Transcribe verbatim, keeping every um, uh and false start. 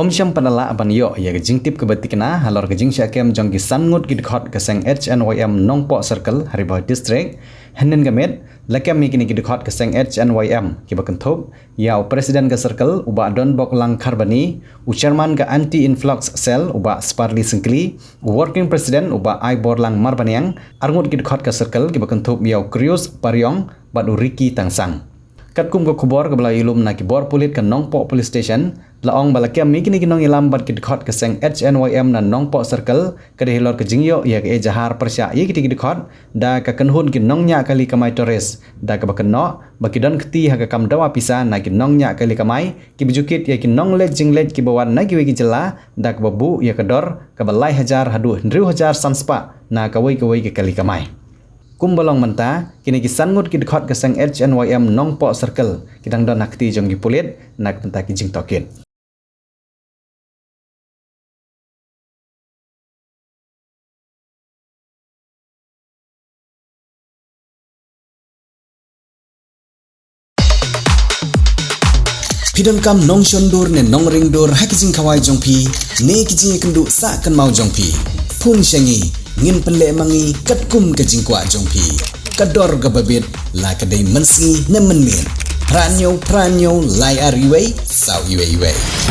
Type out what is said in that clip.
Ym shym pat la lah ban ïoh ïa ka jingtip kaba tikna halor ka jingshah kem jong ki san ngut ki dkhot ka seng H N Y M Nongpoh Circle ha Ri Bhoi District. Hynnin ka miet la kem ïa kine ki dkhot ka seng H N Y M kiba kynthup ïa u President ka Circle u Bah Donboklang Kharbani, u Chairman ka Anti Influx Cell u Bah Sparly Syngkli, u Working President u Bah Aiborlang Marbaniang, arngut ki dkhot ka Circle kiba kynthup ïa u Krius Pariong bad u Ricky Tangsang. Katkum ka khubor kaba la ïalum na ki bor pulit ka Nongpoh Police Station, la ong ba la kem ïa kine ki nongïalam bad ki dkhot ka seng H N Y M na Nongpoh Circle, ka dei halor ka jingïoh ïa ka ejahar pyrshah ïa kine ki dkhot da ka kynhun ki nongñiah kali kamai tourist, da kaba kynnoh ba ki don kti ha ka kam dawa pisa na ki nongñiah kali kamai kiba ju kit ïa ki nongleit jingleit kiba wan na kiwei ki jylla, da kaba buh ïa ka dor kaba lai hajar haduh hynriew hajar san spah na kawei kawei ka kali kamai. Kumba long mynta, kine ki san ngut ki dkhot ka seng H N Y M Nongpoh Circle ki dang don ha kti jong ki pulit na ka bynta ki jingtohkit. Phi donkam nongshon dur ne nongring dur ha ki jingkhawai jong phi ne ki jingïakynduh sah kynmaw jong phi? Phone sha ngi, ngin pynleh ma ngi katkum ka jingkwah jong phi. Ka dor kaba bit, la ka dei mynsngi ne mynmiet. Phra hynñiew phra hynñiew lai ar iwei saw iwei iwei.